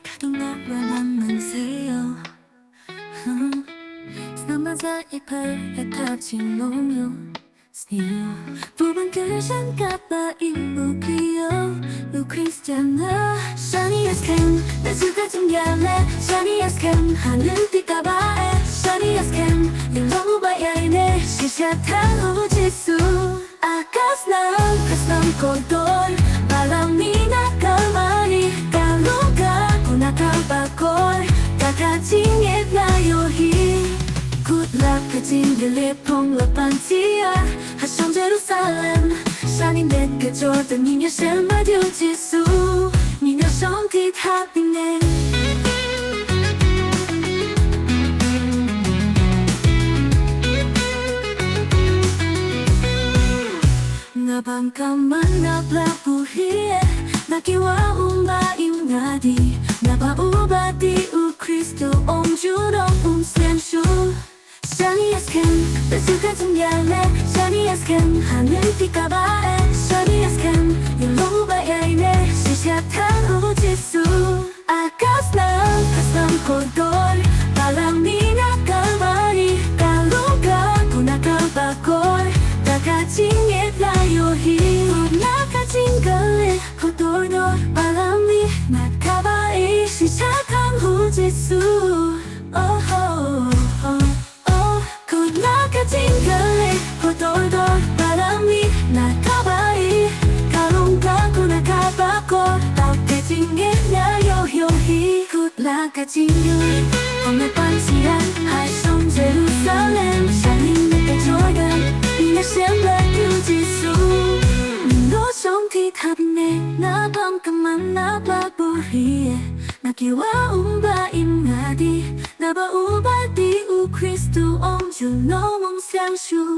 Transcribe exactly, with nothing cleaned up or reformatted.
Ka duna ba man man se yo. Hmm. Sna ma za i per e ka ching long yo. Sniu. Bu ban Christian ka ba im u krio. U Christian na. Shani eskem. Na suka ching ya le. Shani eskem. Hanun ti ka ba e. Shani eskem. Ni long u ba ya ne. Shisha ta u Jisu. Akas na, kas na kordor, balam ni na kamari, kalunga, kuna kabakor, kaka chingit na yohi. Kut la kaching gele pong la pantia, hashong Jerusalem, shani net ke Jordan, ni ya shem ma dio Jisu, ni ya shong tit hapine. Nga bang kaman nga bla buhie, na kiwa umba im ngadi, na ba uba di u Kristo om juno um senshu. Shani eskem, besuka tumyale, shani eskem, hanen tika ba e, shani eskem, yulong ba e ne, shisha tan u Jisu. Akas na, kas na kordor, balam ni na kamari, kaluga, kuna kabakor, taka chingit la yohi, na kachingale, kordor dor, balam ni na kabai, shisha kan hu Jisu. Oh, oh, oh. Oh, kuna kachingale, kordor dor, balam ni na kabai, kalung ka kuna kabakor, tau kachingit na yo yo hi, kuna kachingale, ome pansian, hai song Jerusalem, shanin na ka Jordan, ina shem la tu Jisu, no song ti khatne, na bam kaman na ba buhie, na kiwa umba im ngadi, na ba uba di u Kristo om ju no mong siang shu.